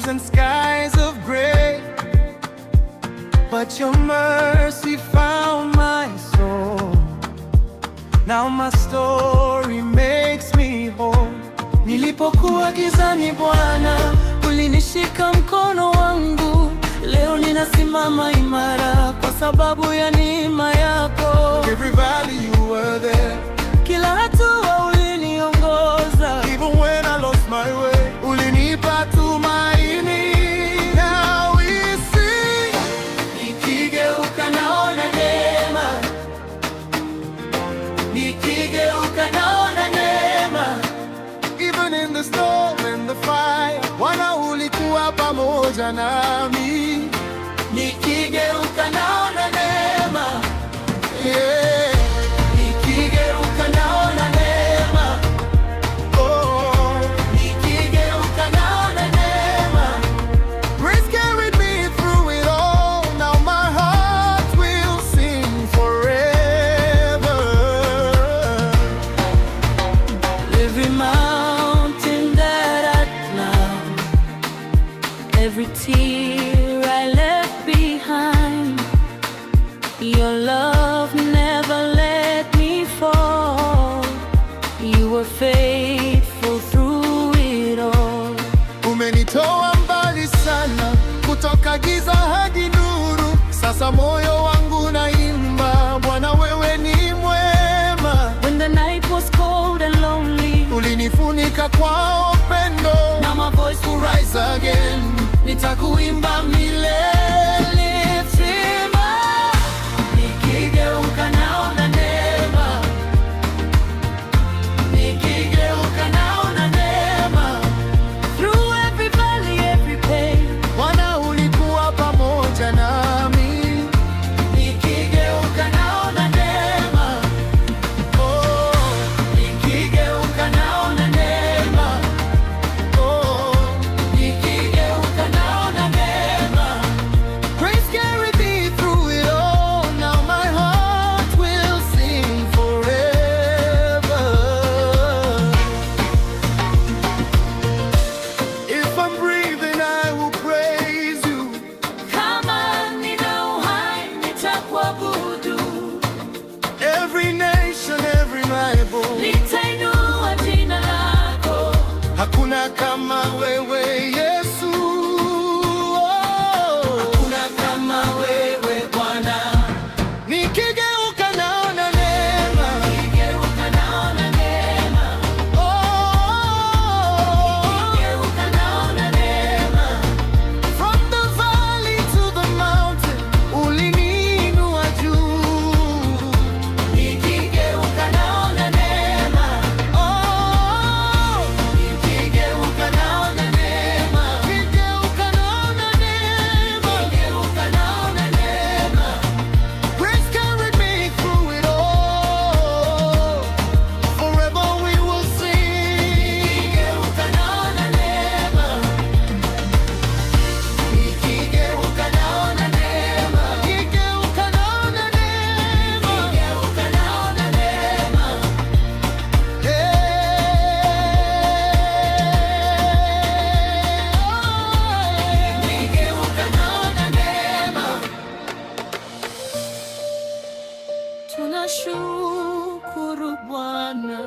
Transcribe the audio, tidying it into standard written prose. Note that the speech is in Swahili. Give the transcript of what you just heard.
Valleys and skies of gray, but your mercy found my soul. Now my story makes me whole. Nilipokuwa gizani Bwana, ulinishika mkono wangu. Leo ninasimama imara kwa sababu ya neema yako. Every valley you were there. Kila hatua uliniongoza. Even when I lost my way, ulinipa tumaini. Now we sing. Nikigeuka naona neema, nikigeuka naona neema. Even in the storm and the fire, Bwana ulikuwa pamoja nami. Nikigeuka naona neema, Yeah. Nikigeuka naona neema, Oh. Nikigeuka naona neema. Grace carried me through it all. Now my heart will sing forever. Every mountain that I climbed, every tear I left behind, your love never let me fall. You were faithful through it all. Umenitoa mbali sana, kutoka giza hadi nuru. Sasa moyo wangu unaimba, Bwana wewe ni mwema. When the night was cold and lonely, Ulinifunika kwa upendo. Now my voice will Rise again, nitakuimba milele. Sema, nikigeuka naona neema, nikigeuka naona neema. Through every valley, every pain, Bwana ulikuwa pamoja nami. Nikigeuka naona neema, Oh, nikigeuka naona neema, oh. Nikigeuka naona neema. Grace carried me through it all. Now my heart will sing forever. If I'm breathing, I will praise you. Kama nina uhai nitakuabudu, Every nation, every bible. Nitainua jina lako. Hakuna kama wewe Yesu. Oh. Hakuna kama wewe Bwana. Nikigeuka naona neema. Nikigeuka naona neema. Oh. Nikigeuka naona neema. From the valley to the mountain, uliniinua juu. Nikigeuka naona neema. Oh, Nikigeuka naona neema. nikigeuka naona neema. Nikigeuka naona neema. Grace carried me through it all. Forever we will sing. Nikigeuka naona neema. Nikigeuka naona neema. Nikigeuka naona neema. Nikigeuka naona neema. Hey. Nikigeuka naona neema. Tunashukuru Bwana.